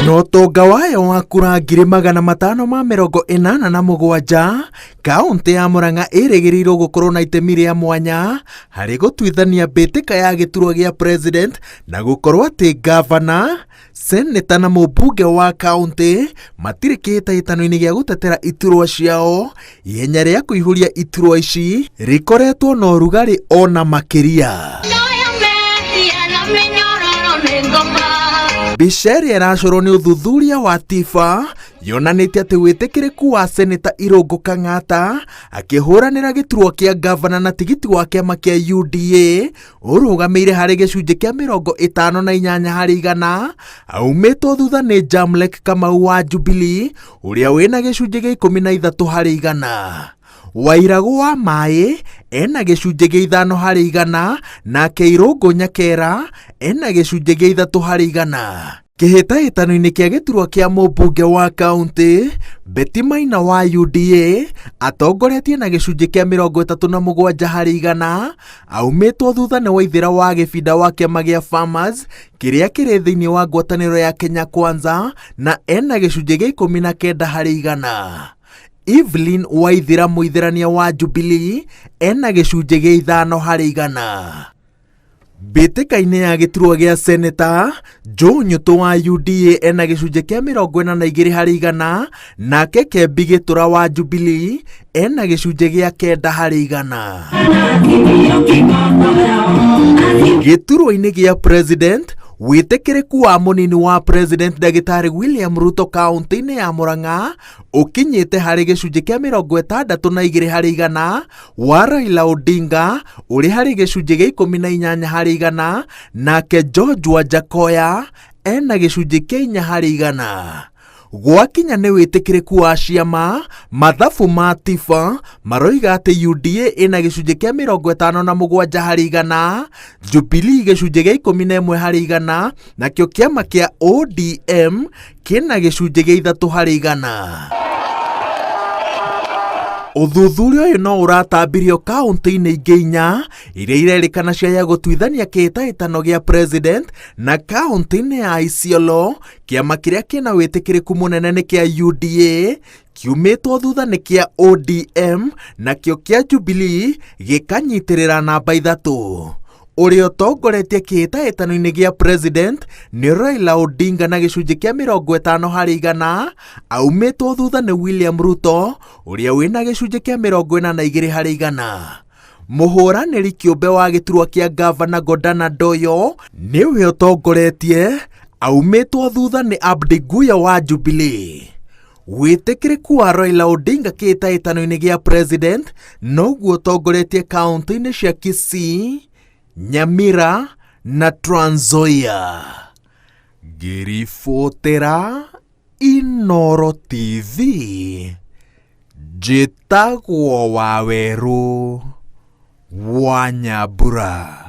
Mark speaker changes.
Speaker 1: Na ũtonga wayo wa kura 587,000, kaũntĩ ya Murang'a ĩrĩgĩrĩirwo gũkorwo na itemi rĩa mwanya harĩ gũtuithania mbĩtĩka ya gĩturwa gĩa president na gũkorwo atĩ ngavana, seneta na mũmbunge wa kaũntĩ matirĩ kĩhĩtahĩtano-inĩ gĩa gũtetera iturwa ciao. Ihenya rĩa kũihũria iturwa ici rĩkoretwo na ũrugarĩ ona makĩria. Mbica ĩrĩa ĩracorwo nĩ ũthuthuria wa TIFA yonanĩtie atĩ wĩtĩkĩrĩku wa Seneta Irũngũ Kang'ata akĩhũranĩra gĩturwa kĩa ngavana na tigiti wa kĩama kĩa UDA ũrũgamĩire harĩ gĩcunjĩ kĩa 58 harĩ igana, aumĩtwo thutha nĩ Jamlek Kamau wa Jubilee ũrĩa wĩna gĩcunjĩ gĩa 13 harĩ igana. Wairagũ wa Maĩ ena gĩcunjĩ gĩa 5 harĩ igana, nake Irũngũ Nyakera ena gĩcunjĩ gĩa 3 harĩ igana. Kĩhĩtahĩtano-inĩ kĩa gĩturwa kĩa mũmbunge wa kaũntĩ, Betty Maina wa UDA atongoretie na gĩcunjĩ kĩa 37 harĩ igana, aumĩtwo thutha nĩ Waithĩra wa Gĩbinda wa kĩama gĩa Farmers kĩrĩa kĩrĩ thĩinĩ wa ngwatanĩro ya Kenya Kwanza na ena gĩcunjĩ gĩa 19 harĩ igana. Evelyn Waithĩra mũithĩrania wa Jubilee ena gĩcunjĩ gĩa 5 harĩ igana. Mbĩtĩka-inĩ ya gĩturwa gĩa seneta, Joe Nyũtũ wa UDA ena gĩcunjĩ kĩa 42 harĩ igana, nake Kembi Gĩtũra wa Jubilee ena gĩcunjĩ gĩa 9 harĩ igana. Gĩturwa-inĩ gĩa president, wĩtĩkĩrĩku wa mũnini wa president ndagĩtarĩ William Ruto kaũntĩ-inĩ ya Murang'a ũkinyĩte harĩ gĩcunjĩ kĩa 62 harĩ igana, wa Raila Odinga ũrĩ harĩ gĩcunjĩ gĩa 18 harĩ igana, nake George Wajackoyah ena gĩcunjĩ kĩa 4 harĩ igana. Gwakinya nĩ wĩtĩkĩrĩku wa ciama, mathabu ma TIFA maroiga atĩ UDA ĩna gĩcunjĩ kĩa 57 harĩ igana, Jubilee gĩcunjĩ gĩa 11 harĩ igana, nakĩo kĩama kĩa ODM kĩna gĩcunjĩ gĩa 3 harĩ igana. Ũthuthuria ũyũ no ũratambirio kaũntĩ-inĩ ingĩ inya iria irerĩkana ciaya gũtuithania kĩhĩtahĩtano gĩa president, na kaũntĩ-inĩ ya Isiolo kĩama kĩrĩa kĩna wĩtĩkĩrĩku mũnene nĩ kĩa UDA, kiumĩtwo thutha nĩ kĩa ODM, nakĩo kĩa Jubilee gĩkanyitĩrĩra namba 3. Ũrĩa ũtongoretie kĩhĩtahĩtano-inĩ gĩa president nĩ Raila Odinga na gĩcunjĩ kĩa 50 harĩ igana, aumĩtwo thutha nĩ William Ruto ũrĩa wĩna gĩcunjĩ kĩa 42 harĩ igana. Mũhũranĩri kĩũmbe wa gĩturwa kĩa ngavana Godana Doyo nĩwe ũtongoretie, aumĩtwo thutha nĩ Abdi Guya wa Jubilee. Wĩtĩkĩrĩku wa Raila Odinga kĩhĩtahĩtano-inĩ gĩa president noguo ũtongoretie kaũntĩ-inĩ cia Kisii, Nyamira na Trans Nzoia. Ngĩribotera Inooro TV, njĩtagwo Wawerũ wa Nyambura.